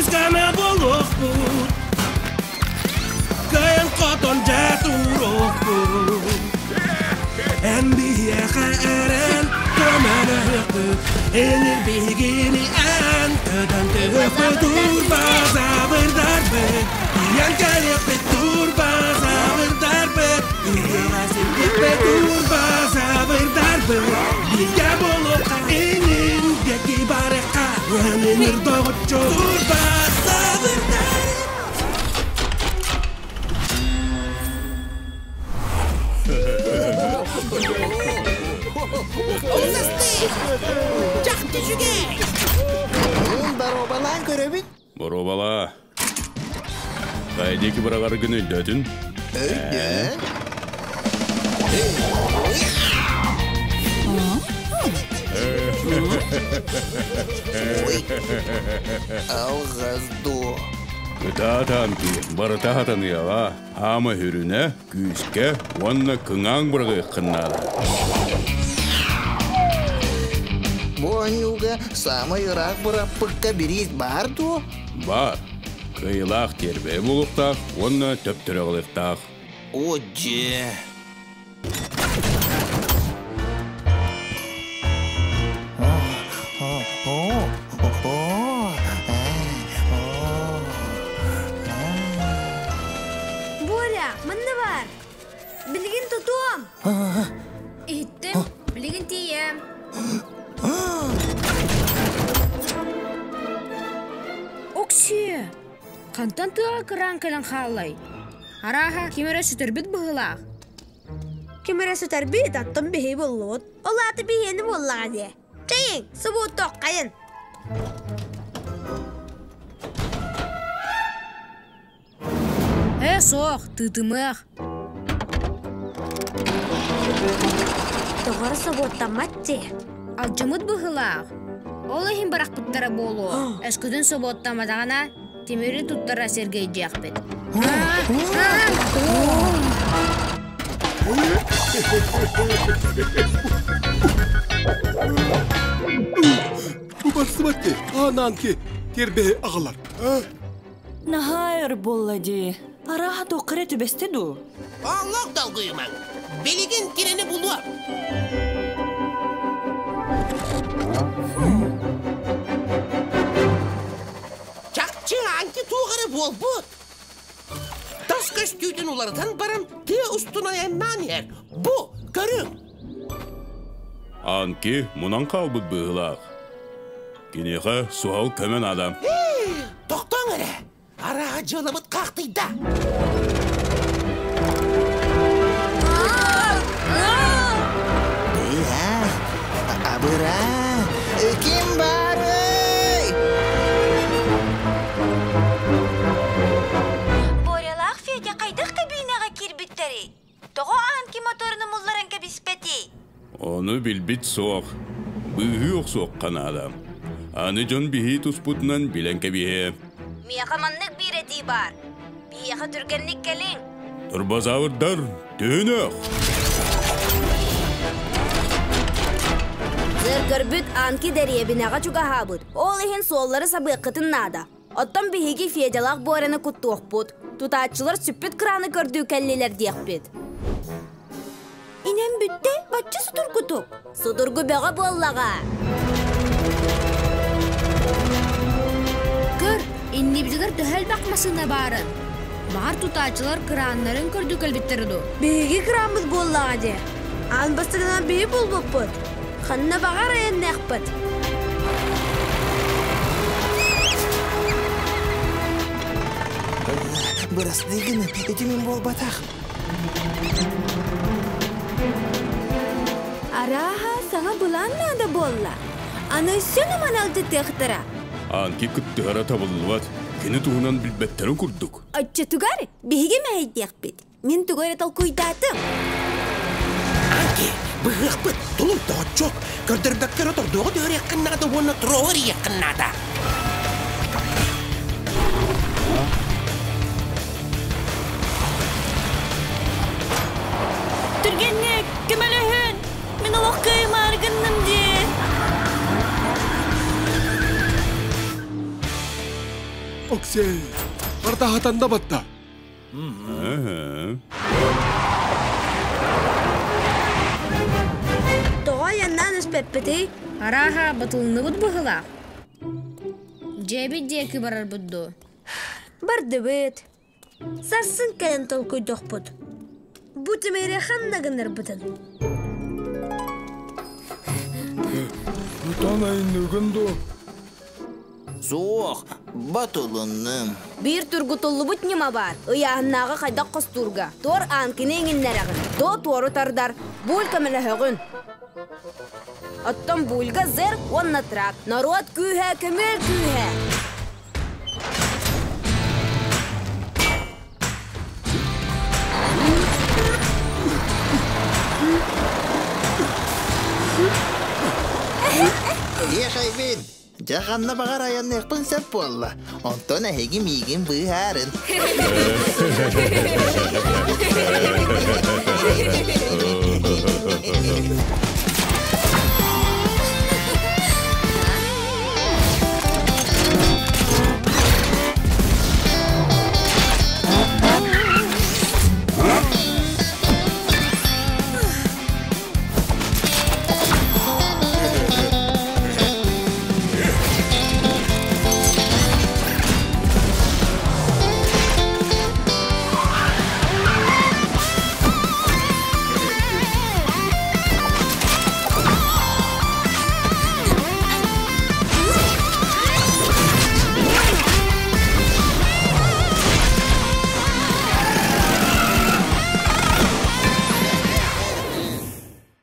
Күүскэ буолуохпут, кыайан хотон дьэ туруохпут. Эн биһиэхэ эрэн көмөлөһүөхпүт, Энир биһигини эн көтөн түһүөхпүт, Турбазаврдарбыт, тиийэн кэлиэхпит, Турбазаврдарбыт, Үйэҕэ сирдиэхпит, Турбазаврдарбыт, Бииргэ буолуохха инин диэки барыахха, Өнүнүр доҕоччу Турбазаврдар. Чахчы үчүгэй! Боруобалаан көрөбүн. Боруобалаа. Хайа диэки быраҕаргын өйдөөтүн? Өйдөөн. Ой. Алҕас дуо? Кытаатаан киир, барыта хатаныаҕа. Хаама үрүнэ, күүскэ уонна кыҥааҥ быраҕыаххын наада. Бу оонньууга саамай ыраах быраппыкка бириис баар дуо? Баар. Кыайыылаах тиэрбэйэ буолуохтаах уонна төптөрү аҕалыахтаах. О, дьиэ! Боря, манна бар. Билигин тутуом. Иһиттим. Билигин тиийэм. Оксиэ, хантан тыаҕа кыраан кэлэн хааллай? Арааһа, ким эрэ сүтэрбит быһыылаах. Ким эрэ сүтэрбит, аттан биһи буллубут. Ол аата биһиэни буоллаҕа дии. Чэйиҥ, субуутуоххайын. Ээ, суох, тыытымыах. Тоҕо собуоттаммат дии. Алдьаммыт быһыылаах. Ол иһин бырахпыттара буолуо. Өскөтүн собуоттамматаҕына, тимири туттара сэргэйдиэхпит. Бу барсыбат дии, анаан ки тиэрбэһи аҕалар. Наһаа өр буолла дии. Арааһа туохха эрэ түбэстэ дуу? Олох долгуйумаҥ. Билигин кинини булуом. Чахчы антитуох эрэ буолбут. Тас көстүүтүн уларытан баран тыа устун айаннаан иһэр. Бу, көрүҥ! Анки мунан хаалбыт быһыылаах. Киниэхэ суһал көмө наада. Тохтооҥ эрэ! Арааһа дьыалабыт хаахтыйда. Быа, абыраа, ким баарый? Борялаах Федя хайдах кабинаҕа киирбиттэрий? Тоҕо Анки моторун умулларан кэбиспэтий? Ону билбит суох. Быыһыы охсуохха наада. Аны дьон биһии туспутунан билэн кэбиһиэ. Миэхэ маннык биир этии баар. Биһиэхэ түргэнник кэлиҥ. Турбозаврдар, түһүнүөх! Сыр көрбүт Анки дэриэбинэҕэ чугаһаабыт. Ол иһин суоллары сабыаххытын наада. Оттон биһиги Федялаах Боряны куттуохпут. Тутааччылар сүппүт краны көрдүү кэллилэр диэхпит. Инем бүттэ, бачча судургутук. Судургу бөҕө буоллаҕа. Көр, иннибитигэр төһө элбэх массыына баарын. Баҕар тутааччылар кырааннарын көрдүү кэлбиттэрэ дуу? Биһиги кырааммыт буоллаҕа дии. Аан бастакынан биһи булбуппут. Ханна баҕар айанныахпыт. Бырастыы гынын, ити мин буолбатах. Арааһа, саҥа былаан наада буолла. Аны өссө нуман алдьатыахтара. Анки кыттыһара табыллыбат. Кини туһунан билбэттэрин курдук. Оччотугар биһиги мэһэйдиэхпит. Мин тугу эрэ толкуйдаатым. Анки, быһыахпыт, тулуй доҕоччуок. Көрдөрбөккө эрэ тордуоҕу түһэриэххин наада уонна троҕу эрийиэххин наада. Түргэнник, көмөлөһүн! Мин олох кыайымаары гынным дии. Оксей, барда хатанда батта. Тоҕо айаннаан испэппитий? Арааһа, батылынныбыт быһыылаах. Дьиэбит диэки барарбыт дуо? Бардыбыт. Сарсын кэлэн толкуйдуохпут. Бу тимири ханна гынарбытын. Тутан айынныгын дуо? Суох, батылынным. Биир тургутуллубут ньыма баар. Ыйааһыннааҕы хайдах хостуурга. Туор аанкины иҥиннэрэҕин. До туору тардар. Буль көмөлөһөҕүн. Оттон бульга зер уонна трак. Норуот күүһэ, көмүөл күүһэ. Тиэхэйбин, дьэ ханна баҕар айанныахпын сөп буолла. Онтон эһиги миигин быыһаарын.